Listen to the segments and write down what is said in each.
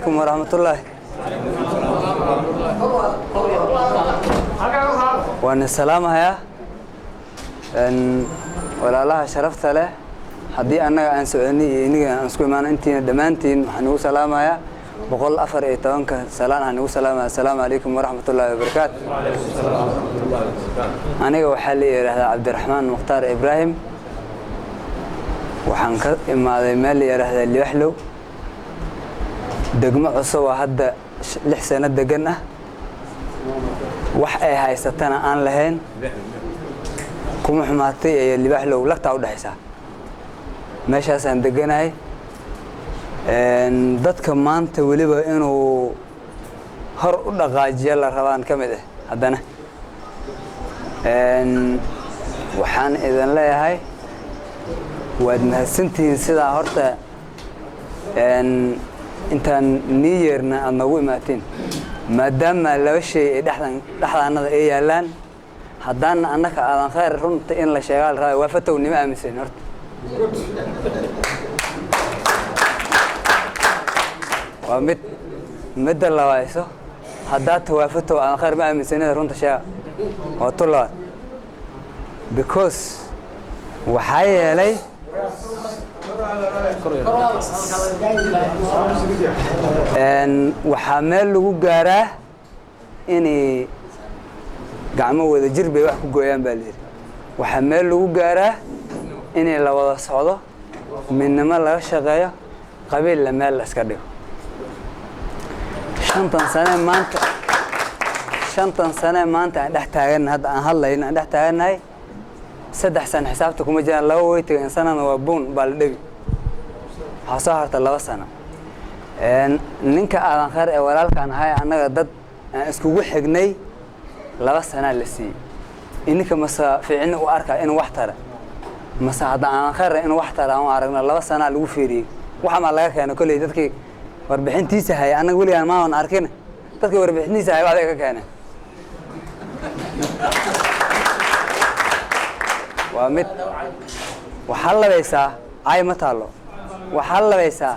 Alaykum waraxmatullaahi. Waan salaamahayaa walaalaha sharafta leh. Haddii annaga aan soconay iyo iniga aan isku imaano, intiina dhammaantiin waxaan igu salaamayaa 114-ka salaan. Waxaan igu salaamaya assalaamu calaykum waraxmatullaahi wabarakaatu. Aniga waxaa la yidhaahdaa Cabdiraxmaan Mukhtaar Ibraahim. Waxaan ka imaaday meel la yidhaahdaa Liwaxlow, degmo cusub oo hadda 6 sano degan ah, wax ay haysatana aan lahayn. Kuma xumaatay ee Libaaxlow lagtaa u dhexaysaa, meeshaasaan deganahay. Dadka maanta weliba inuu hor u dhaqaajiyo la rabaan ka mid ah. Haddana waxaan idin leeyahay waad mahadsantihiin. Sidaa horta intaan nii yeerna aada noogu imaateen, maadaama laba shay ay dhexdan dhexdaanada ay yaallaan. Haddaana annaka aadan khayr runta in la sheegaa la rabaa, waa fatow nima aaminsan horta. Waa mid midda labaayso, haddaad tawaafatow aadan khayr ma aaminsanida runta sheega, waa tu labaad, because waxaa yeelay waxaa meel lagu gaaraa inay gacmo wada jir bay wax ku gooyaan baa layidhi. Waxaa meel lagu gaaraa inay la wada socdo, midnimo laga shaqeeyo, qabiilla meel la iska dhigo. 50 sane maanta, 50 sane maanta aan dhex taagannahay, hadda aan hadlayno aan dhex taagannahay. 3 sano xisaabta kuma jiraan, laba way tageen, sanana waa buun baa la dhebi, waxaa soo harta 2 sano. Ninka aadan khayr ee walaalkaan ahay, annaga dad aan iskugu xignay, 2 sanaa la siiyey. Ininka mase ficni u arkaa inuu wax tara, mase hadda aadan khayr inuu wax tara aan u aragno? 2 sanaa lagu fiiriyey, waxa maa laga keena kolley dadkii warbixintiisa haya. Annaga weligaan maawan arkin dadkii warbixintiisa haya waxbay ka keeneen. Waa mid waxaa labaysaa, cay ma taallo. Waxaa labaysaa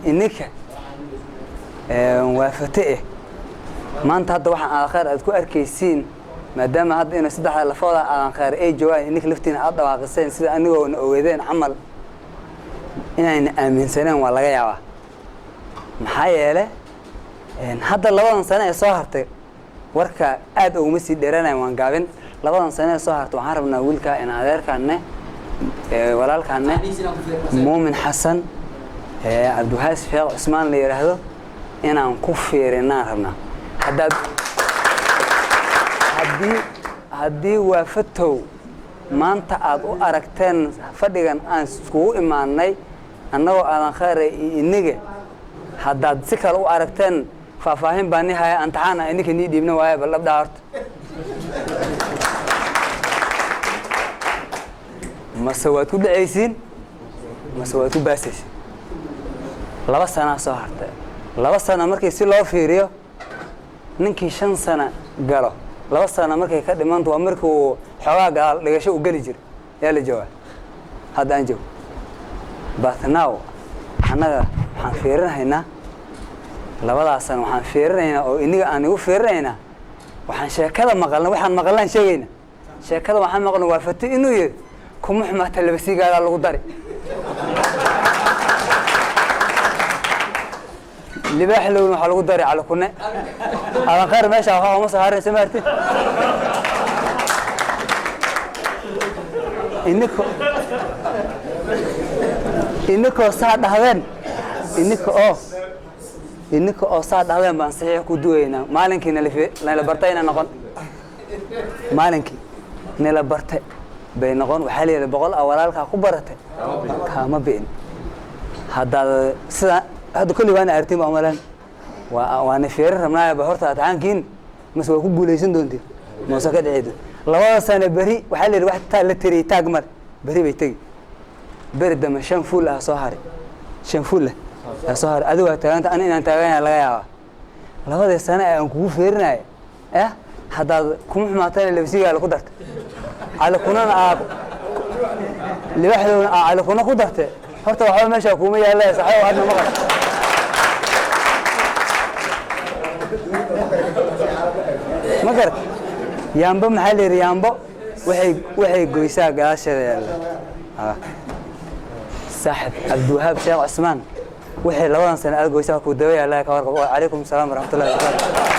ininka waafate eh maanta hadda waxaan aadan khayr aad ku arkaysiin, maadaama hadda inay saddexda lafooda aadan khayr ay joogaan, ininka laftiina aad dhawaaqiseen sida anigoona ogeedeen camal, inayna aaminsaneen waa laga yaabaa. Maxaa yeele hadda labadan sano ee soo hartay, warka aad uguma sii dheeranayn, waan gaabin. Labadan sano ee soo hartay waxaan rabnaa wiilka in adeerkaanne, walaalkaanne Muumin Xasan Cabdiwahaas Sheekh Cusmaan la yidhaahdo inaan ku fiirinaan rabnaa. Haddaad haddii waafatow maanta aad u aragteen fadhigan aan iskugu imaanay annagoo aadan khayra iyo iniga, haddaad si kale u aragteen, faahfaahin baa ni haya. Antaxaan a ininka nii dhiibna waaya, bal dhabdhaa horta mase waad ku dhacaysiin mase waad ku baasaysiin. 2 sanaa soo hartay. 2 sano markii si loo fiiriyo, ninkii 5 sano galo, 2 sano markay ka dhimanto waa markii uu xoogaa gadaal dhigasho uu geli jiray. Yaa la joogaa hadda aan joogo, but now annaga waxaan fiirinahaynaa labadaas sano. Waxaan fiirinaynaa oo iniga aan igu fiirinaynaa, waxaan sheekada maqalna, waxaan maqalnaan sheegayna. Sheekada waxaan maqalna waa fati inuu yidhi kuma xumaata labasiigaadaa lagu dari, libaaxlowna waxaa lagu dari calikune. Aadan khayr meesha waxaa uma soo harin soo maartid. Ininko ininkoo saa dhahdeen, ininka oo saa dhahdeen baan saxiix ku duwaynaa. Maalinkii nala bartayna noqon, maalinkii nala bartay bay noqon. Waxaa la yidhi 100 a walaalkaa ku baratay kaama bi'in. Haddaad sidaa hadda kolley waana artiin baa umaleen, waa waana fiirin rabnaaya ba horta ataxaankiin mase waa ku guulaysan doontiin mase ka dhici doon labada sano. Beri waxaa la yidhi wax taa la tiriyey taag male, beri bay tegi, beri dambe 5 fuul ah soo haray, 5 fuul ah soo haray. Adigu waa taaganta, ani inaan taagan laga yaabaa. Labadii sano ee aan kugu fiirinaya eh haddaad kuma xumaatana labsigaa ku dartay, calikunana aa libaxdowna aa calikuna ku dartay, horta waxba meeshaa kuuma yaalla. Saxo hadna maqal. Ma garat? Yaambo maxaa la yidhi? Yaambo waxay goysaa gadaasheeda yaalla. Saaxib Cabdiwahaab Sheekh Cusmaan, wixii 2dan sano aad goysaa kuu daba yaallaa, ka warqab. Calaykum asalaam waraxmatullahi wabarakaatu.